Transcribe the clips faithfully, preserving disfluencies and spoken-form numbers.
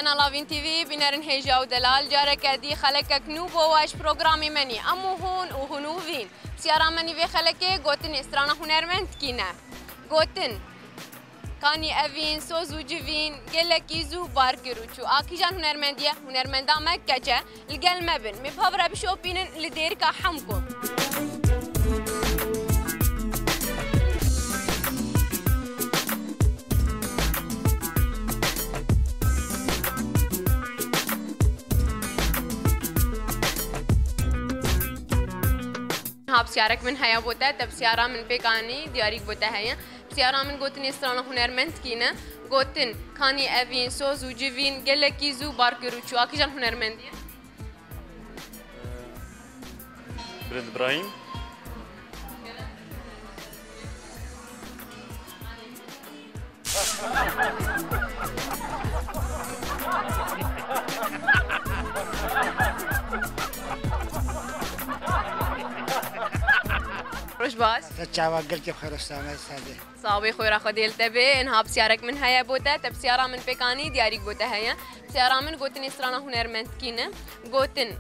Kanala Vîn T V, bînerên hêja û delal, careke dî xelekek nû bo we ji programê me nî. Em û hûn û hûn û vîn. Pisyara me nî vê xelekê gotinê strana hunermend kî ne? Gotin, kanî evîn, soz û civîn, gelekî zû bar kir û çû. A kîjan hunermendî ye? Hunermenda me keç e. Li gel me bin. Mê bi hev re bişopînin li dêrika Hemko. Niha pisyarek min heye bo te, te pisyara min pêk anî, diyarîk bo te heye. Pisyara min gotinê strana hunermend kî ne? Gotin, kanî evîn, soz û civîn, gelekî zû bar kir û çû. A kîjan hunermendî ye? Bilind Ibrahîm. Roj baş. Te çawa gelkê xwe rostame sade. Sax bî, xwêra Xwedê li te bê. Niha pisyarek min heye bo te. Te pisyara min pêk anî, diyarîk bo te heye. Pisyara min gotinê strana hunermend kî ne? Gotin,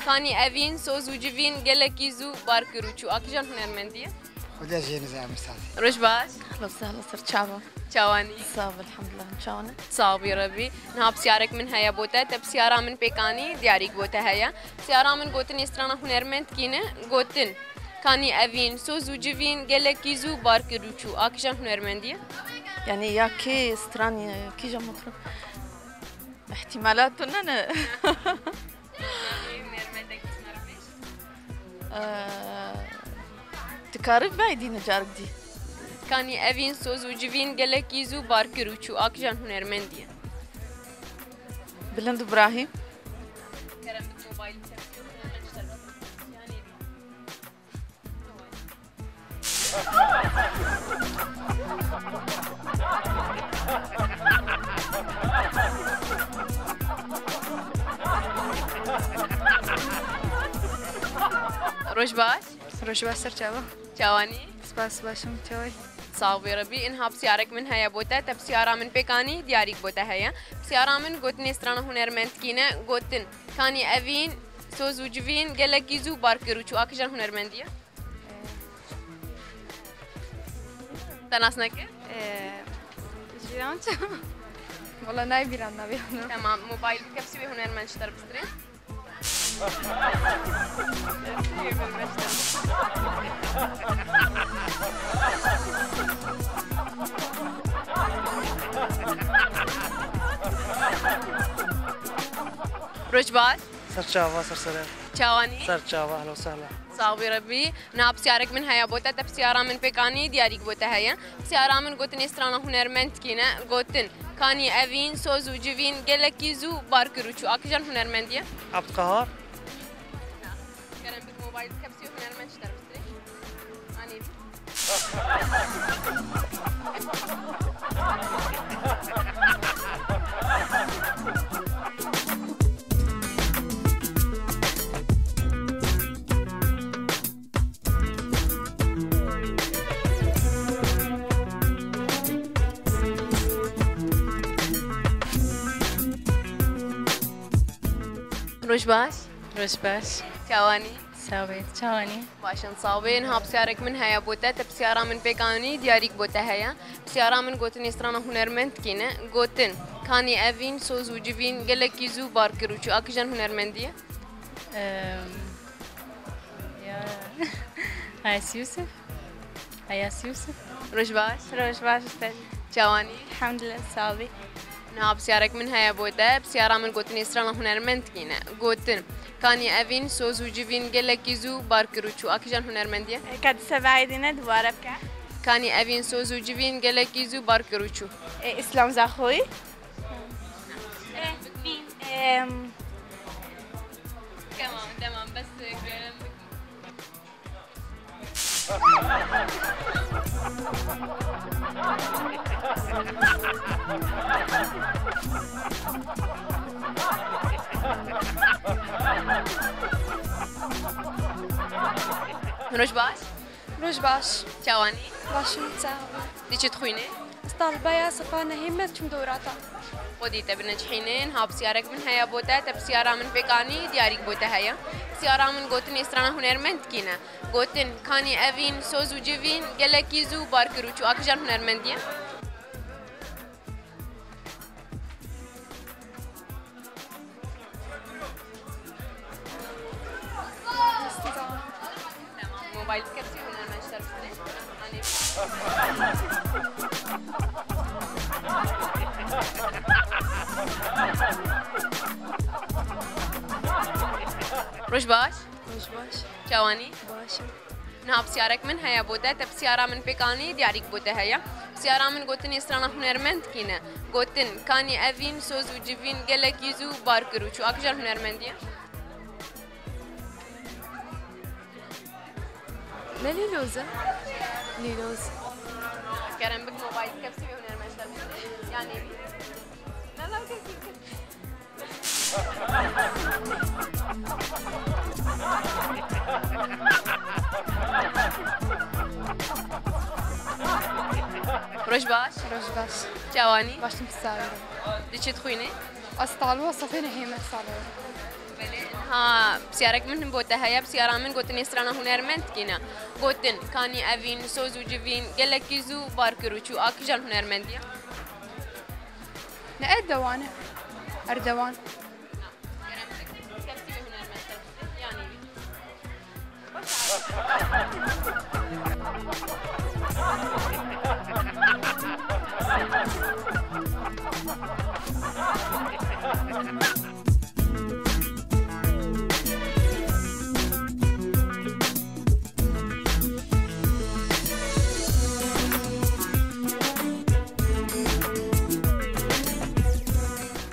kanî evîn, soz û civîn, gelekî zû bar kir û çû. A kîjan hunermendî ye? Xwedê jê nizam sade. Roj baş. Ahla sahla ser çava. Çawanî? Sax, elhamdulillah, çawane. Sax bî Rebî. Niha pisyarek min heye bo te. Te pisyara min pêk anî, diyarîk bo te heye. Pisyara min gotinê strana hunermend kî ne? Gotin, kanî evîn, soz û civîn, gelekî zû bar kir û çû. A kîjan hunermendî ye? Yani ya kê stranî, kîjan mutlu? Îhtîmalat tune ne. Ee, dikarî veydîne carek dî. Kanî evîn, soz û civîn, gelekî zû bar kir û çû. A kîjan hunermendî ye? Bilind Ibrahîm. Kerem bik, mobaylî tepsî û hunermend ji te re. Roj baş. Roj baş, ser çava. Çawanî? Spas, başim, çaway. Sax bî Rebî. Inha pisyarek min heye bo te. Te pisyara min pêk anî, diyarîk bo te heye. Pisyara min gotinê strana hunermend kî ne? Gotin, kanî evîn, soz û civîn, gelekî zû bar kir û çû. A kîjan hunermendî ye? Te nas nekir? Ee, Jîran çi? Valla nayê bîran navê hûn. Tamam, mobayl bike, piştî wê hunermend ji te re bistire. Roj baş. Ser çava, ser sere. Çawanî? Ser çava, ehla û sehla. Sax bî Rebî. Niha pisyarek min heye bo te, te pisyara min pêk anî, diyarîk bo te heye. Pisyara min gotinê strana hunermend kî ne? Gotin, kanî evîn, soz û civîn, gelekî zû bar kir û çû. A kîjan hunermendî ye? Abdqahar. Kerem bik, mobayl bike, piştî hunermend ji te re bistire. Anî. Roj baş. Roj baş. Çawanî? Sax bî. Çawanî? Baş in, sax bî. Niha pisyarek min heye bo te. Te pisyara min pêk anî, diyarîk bo te heye. Pisyara min gotinê strana hunermend kî ne? Gotin, kanî evîn, soz û civîn, gelekî zû bar kir û çû. A kîjan hunermendî ye? Em, ya. Ayas Yusuf. Ayas Yusuf. Roj baş. Roj baş, ustaz. Çawanî? Elhamdulillah, sax bî. Niha pisyarek min heye bo te. Pisyara min gotinê strana hunermend kî ne? Gotin, kanî evîn, soz û civîn, gelekî zû bar kir û çû. A kîjan hunermendî ye? Kadîse Veydîne, dubare bike. Kanî evîn, soz û civîn, gelekî zû bar kir û çû. E, Îslam Zaxoyî. E, em, Tamam, tamam, bes, e, Roj baş. Roj baş. Çawanî? Baş in, sax bî. Di çi dixwînî? Ez taliba ya sifa nehê me, çim dorata. Xwedî te binecihîne, niha pisyarek min heye bo te, te pisyara min pêk anî, diyarîk bo te heye. Pisyara min gotinê strana hunermend kî ne? Gotin, kanî evîn, soz û civîn, gelekî zû bar kir û çû. A kîjan hunermendî ye? Tamam, mobaylî kepsî hunermend ji te re bistîne. Anê. Roj baş. Roj baş. Çawanî? Baş im. Niha pisyarek min heye bo te, te pisyara min pêk anî, diyarîk bo te heye. Pisyara min gotinê strana hunermend kî ne? Gotin, kanî evîn, soz û civîn, gelekî zû bar kir û çû. A kîjan hunermendî ye? Ne Lîloz e? Lîloz. Kerem bik mobaylî kepsî vê hunermend ji te re bistîne. Yanî. Ne law kepsî bike. Roj baş. Roj baş. Çawanî? Baş im, tu çawa yî? Di çi dixwînî? Ez talû sefê nehême salê. Belê, niha pisyarek min bo te heye, pisyara min gotinê strana hunermend kî ne? Gotin, kanî evîn, soz û civîn, gelekî zû bar kir û çû. A kîjan hunermendî ye? Ne Erdewan e. Erdewan.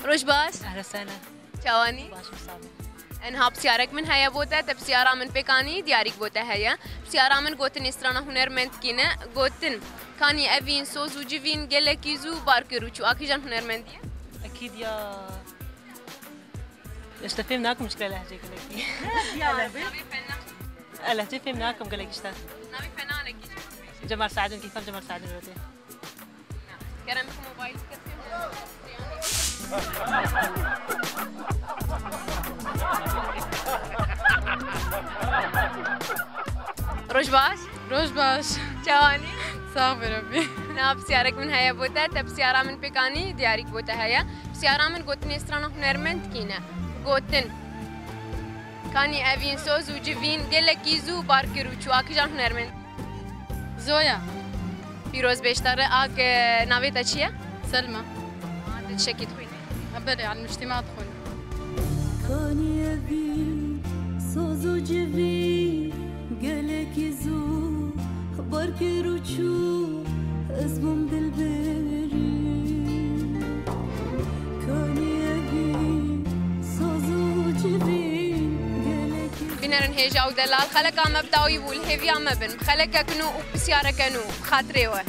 Roj baş. Ehlen sehlen. Çawanî? Baş im, sax bî. Enha pisyarek min heye bo te, te pisyara min pêk anî, diyarîk bo te heye. Pisyara min gotinê strana hunermend kî ne? Gotin, kanî evîn, soz û civîn, gelekî zû bar kir û çû. A kîjan hunermendî ye? Ekîd ya. Ez te fêm nakim ji ke lehcê gelekî. Ya, Elehcê. Navê fena. Elehcê fêm nakim gelekî ji te. Navê fena ne kî? Cemal Saedin, kîfem Cemal Saedin rote. Kerem bike mobaylî kepsî. Roj baş. Roj baş. Çawanî? Sax be Rebbî. Niha pisyarek min heye bo te, te pisyara min pêk anî, diyarîk bo te heye. Pisyara min gotinê strana hunermend kî ne? Gotin, kanî evîn, soz û civîn, gelekî zû bar kir û çû. A kîjan hunermend? Zoya. Pîroz be ji te re. Ak, e, navê te çi ye? Selma. A, tu çekî dixwînî? Ha, belê, elmîştîma dixwînim. Kanî evîn, soz û civîn, gelekî zû bar kir û çû, ez bûm dilberî. Kanî evîn, soz û civîn, gelekî zû. Bînerin hêja û delal, xeleka me bi dawî bû, li hêviya me bin. Bi xelekek nû û pisyareke nû, bi xatirê we.